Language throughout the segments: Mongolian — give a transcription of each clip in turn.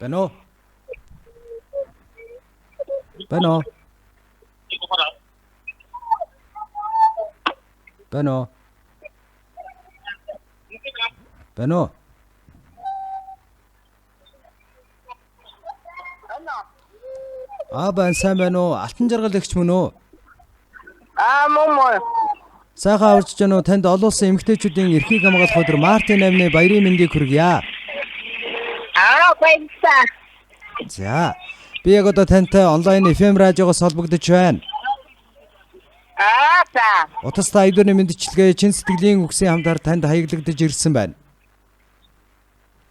Байна уу? Байна уу? Байна уу? Байна уу? Аа байна, сайн байна уу? Алтан жаргал эгч мөн үү? Аа, мөн мөн. Сайхан аварч гэнэ үү? Танд олон улсын эмэгтэйчүүдийн эрхийг хамгаалах өдөр Мартын 8-ны баярын мэндийг хүргье. Аа, баярлалаа. За. Би яг одоо тантай онлайн FM радиогоос холбогдож байна. Аа, за. Утастай аяг дүүрний мэндчилгээ чин сэтгэлийн үгсийн хамтаар танд хаяглагдаж ирсэн байна.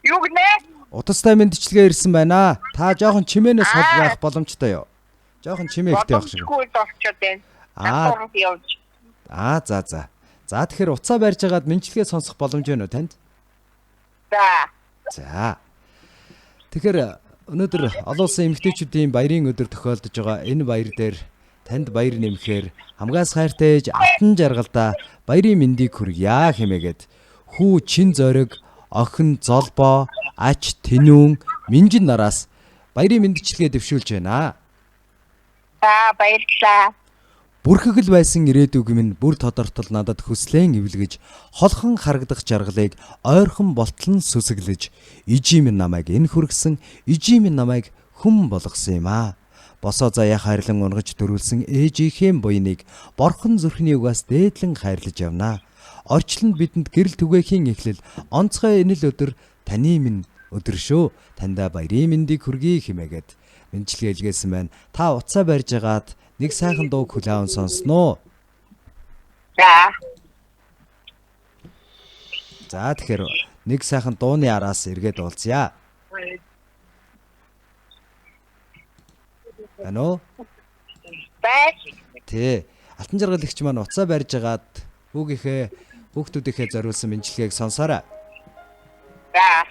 Юу гэнэ? Утастай мэндчилгээ ирсэн байна. Та жоохон чимээнээс хол байх боломжтой юу? Жоохон чимээ ихтэй байх шиг. Боломжгүй л болчиход байна. Аа. Татвар явж. Аа, за за. За, тэгэхээр утсаа барьж агаад мэндчилгээ сонсох боломж байна уу танд? За. За. Тэгэхээр өнөөдөр олон улсын эмэгтэйчүүдийн баярын өдөр тохиолдож байгаа энэ баяр дээр танд баяр нэмэхээр хамгаас хайртай ээж Алтан жаргалдаа баярын мэндийг хүргье хэмээгээд хүү чин зориг, охин золбоо, ач тэнүүн, минжин нараас баярын мэндчилгээ дэвшүүлж байна. За, баярлалаа. Бүрхэгэл байсан ирээдүг минь бүр тодортол надад хүслэн эвлэгэж, холхон харагдах жаргалыг ойрхон болтол нь сүсэглэж, ижийн минь намайг энэ хүргэсэн, ижийн минь намайг хүн болгосон юм аа. Босоо заяа хайрлан унгаж төрүүлсэн ээжийнхээ буяныг борхон зүрхний угаас дээдлэн хайрлаж явнаа. Орчлонд бидэнд гэрэл түгээхийн эхлэл онцгой энэл өдөр таны минь өдөр шүү. Таньда баярын мэндийг хүргэе хэмээгээд мэндчилгээ илгээсэн байна. Та утсаа барьж агаад нэг сайхан дууг хүлээн сонсноо. За. За, тэгэхээр нэг сайхан дууны араас эргээд уулзъя. Байна уу? Баяр. Тэ. Алтан жаргал эгч маань утсаа барьж агаад хүүгийнхээ хүүхдүүдийнхээ зориулсан мэндчилгээг сонсоорой. За.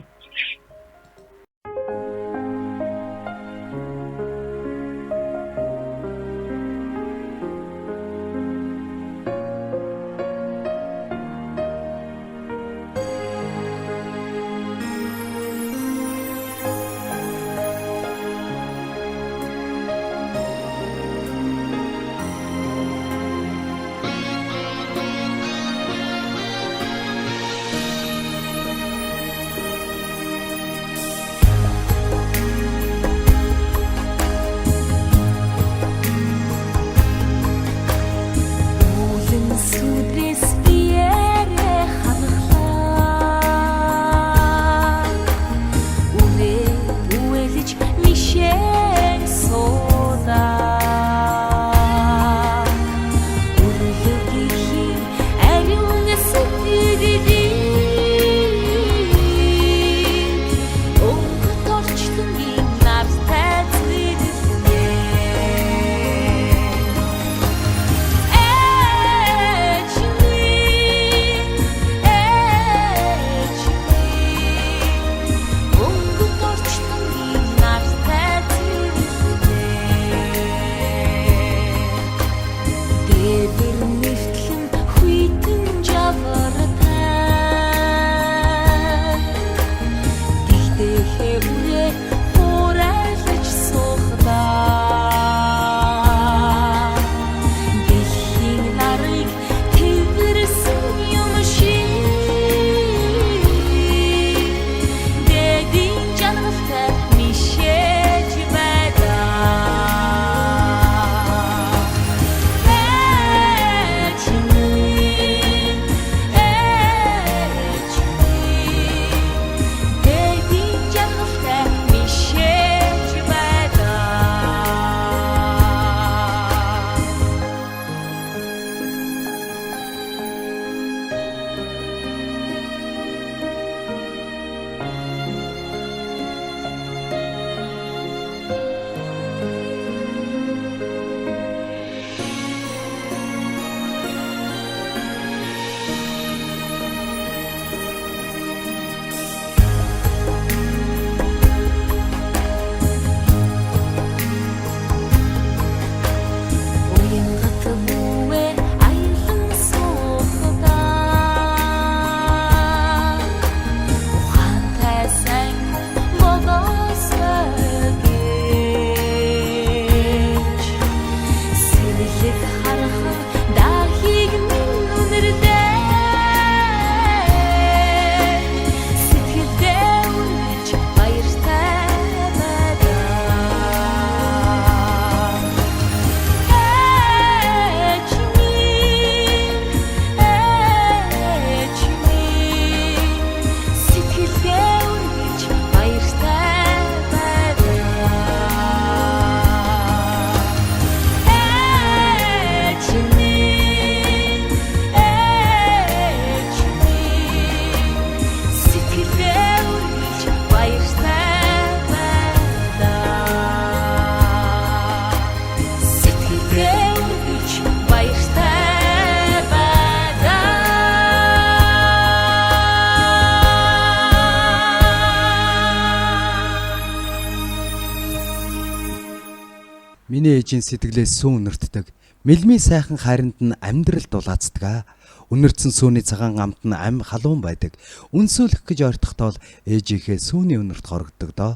Миний ээжийн сэтгэлээс сүүн үнэртдэг. Мэлмийн сайхан хайранд нь амьдрал дулаацдаг. Үнэртсэн сүүний цагаан амт нь ам халуун байдаг. Үнсүүлэх гэж ойртохдоо л ээжийнхээ сүүний үнэрт хорогддог доо.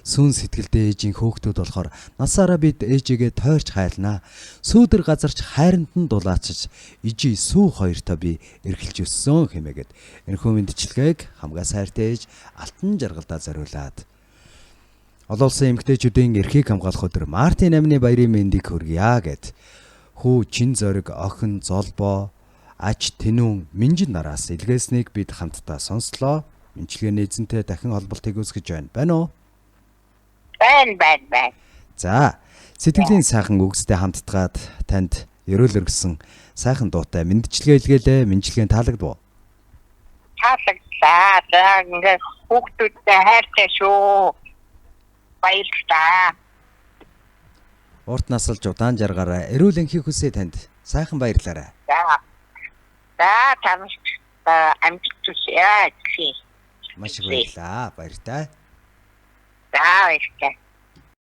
Сүүн сэтгэлдээ ээжийн хөөхтүүд болохоор насаараа бид ээжигээ тойрч хайлнаа. Сүүдэр газарч хайранд нь дулаацаж ижи сүү хоёртоо би эрхэлж өссөн хэмээгээд энэхүү мэндчилгээг хамгаас хайртай ээж Алтан жаргалдаа зориулаад олон улсын эмэгтэйчүүдийн эрхийг хамгаалах өдөр Мартын 8-ны баярын мэндийг хүргье гэд хүү чин зориг охин золбоо аж тэнүүн минжин нараас илгээснийг бид хамтдаа сонслоо. Мэндчилгээний эзэнтэй дахин холболтыг үүсгэж байна. Байна уу? Байна, байна, байна. За, сэтгэлийн сайхан үгстэй хамтдгаад танд ерөөл өргөсөн сайхан дуутай мэндчилгээ илгээлээ. Мэндчилгээ таалагдав уу? Таалагдлаа. За ингээд хүүхдүүдтэй хайртай шүү. Баярлалаа. Урт насалж удаан жаргаарай. Эрүүл энхийг хүсье танд. Сайхан баярлалаа. За. За таньж амжилт хүсье. Маш их баярлалаа. Баяртай. За баярлалаа.